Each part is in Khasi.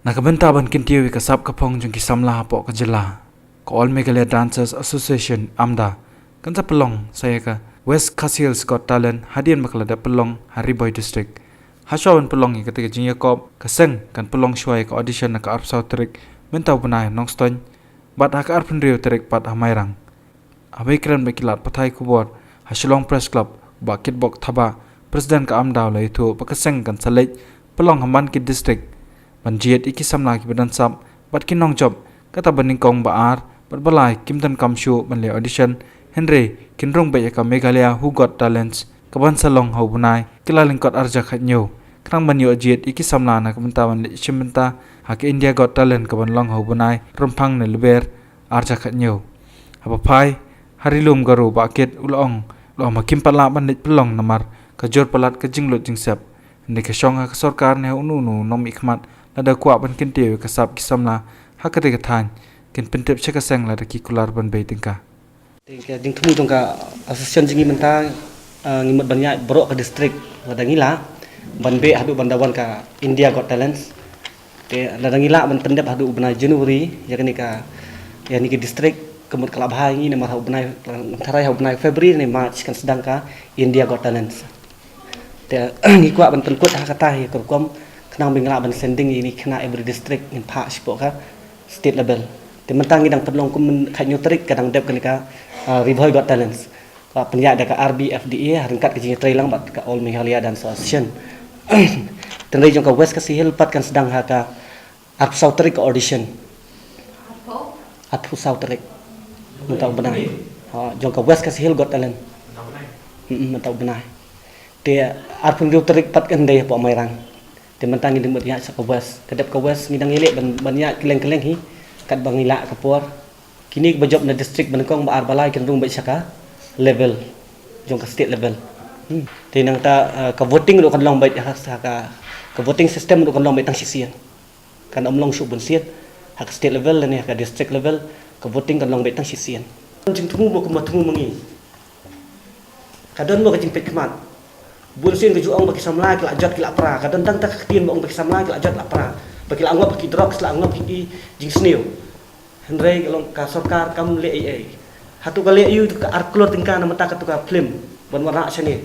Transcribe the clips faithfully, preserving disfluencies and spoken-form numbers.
Na ka bynta ban kyntiew ïa ka sap ka phong jong ki samla hapoh ka jylla, ka All Meghalaya Dancers Association, AMDA, kan sa pynlong sa ïa ka West Khasi Hills Got Talent hadien ba ka la dep pynlong ha Ri Bhoi District. Hashwa ban pynlong ïa kata ka jingïakob, ka seng kan pynlong shwa ïa ka audition ha ka arphew saw tarik mynta u bnai ha Nongstoiñ, bad ha ka arphew hynriew tarik pat ha Mairang. Haba ïakren bad ki lad pathai khubor ha Shillong Press Club, Bah Kitbok Thabah, President ka AMDA, u la ïathuh ba ka seng kan sa leit pynlong ha man ki district ban jied ïa ki samla kiba don sap bad ki nongjop, kata ba nyngkong, ba ar bad ba lai kim donkam shuh ban leit audition, hynrei kin rung beit ïa ka Meghalaya Who Got Talents kaban sa long ha u bnai Kyllalyngkot arhajar khathynñiew, khnang ban ïoh jied ïa ki samla na ka bynta ban leit shim bynta ha ka India Got Talent kaban long ha u bnai Rymphang Nilber arhajar khathynñiew. Haba phai ha Ri Lum Garo, Bah Kit u la ong, u la ong ba kim pat lah ban leit pynlong namar ka jur palat ka jinglut jingsep. Hynrei ka shong ha ka sorkar ne ha uno uno u nongmihkhmat, lada kwah ban kyntiew ïa ka sap ki samla ha katei ka thaiñ, kin pyntip sha ka seng lada ki kular ban bei tyngka. Te ka jingthmu jong ka association jong ngi mynta, ah, ngi mut ban ïaid baroh ka district, lada ngi lah ban beh haduh ban da wan ka India Got Talents. Te lada ngi lah ban pyndep haduh u bnai January ïa kane ka, ïa kane ka district, ka mut ka la bha ïa ngi, namar ha u bnai, ngam tharai ha u bnai February ne March kan sdang ka India Got Talents. Te ngi kwah ban pynkut ha kata hi ka rukom, khnang ba ngin lah ban sending ïa kine ki khynnah every district, ngin phah shapoh ka state level. Te mynta ngi dang pynlong kum khathynñiew tarik ka dang dep kane ka, ah, Ri Bhoi Got Talents. Ka pynïaid da ka R B F D A ha ryngkat ka jingïatreilang bad ka All Meghalaya Dance Association. Te hynrei jong ka West Khasi Hills pat kan sdang ha ka arphew saw tarik ka audition. Arphew saw tarik mynta u bnai. Ha, jong ka West Khasi Hills Got Talent. Mm, mynta u bnai. Te arphew hynriew tarik pat kan dei hapoh Mairang. Te mynta ngi dang mut ïaid sha ka West. Ka dep ka West ngi dang ïaleh ban, ban ïaid kylleng kylleng hi. Katba ngi lah ka por. Kine kiba jop na district ba nyngkong, ba ar, ba lai kin rung beit sha ka level jong ka state level. Hmm. Te nangta, ah, ka voting ruh kan long beit ha ka, ka voting system ruh kan long beit tang shisien. Kan ym long shuh bun sien. Ha ka state level lane ha ka district level, ka voting kan long beit tang shisien. Jingthmu mo kumba thmu ma ngi. Ka don mo ka jingpeit khmat. Bun sien ka ju ong ba ki samla ki la jot ki la pra. Ka don tang ta ka ktien ba ong ba ki samla ki la jot la pra. Ba ki la ngop ha ki drugs, la ngop ha ki jingsniew. Hynrei ka long ka sorkar kam leh ei ei. Hato ka leh ïa u ka ar klur tyngka na mynta kato ka film ban wanrah shane.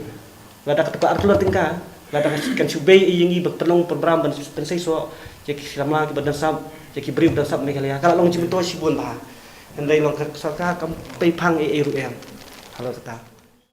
Lada kato ka ar klur tyngka, lada kan shu bei ïa ngi ba pynlong program ban pynseisoh ïa ki samla kiba don sap, ïa ki briew ba don sap Meghalaya, ka la long jingmyntoi shibun bha. Hynrei long ka sorkar kam pynphang ei ei ruh em. Halor kata.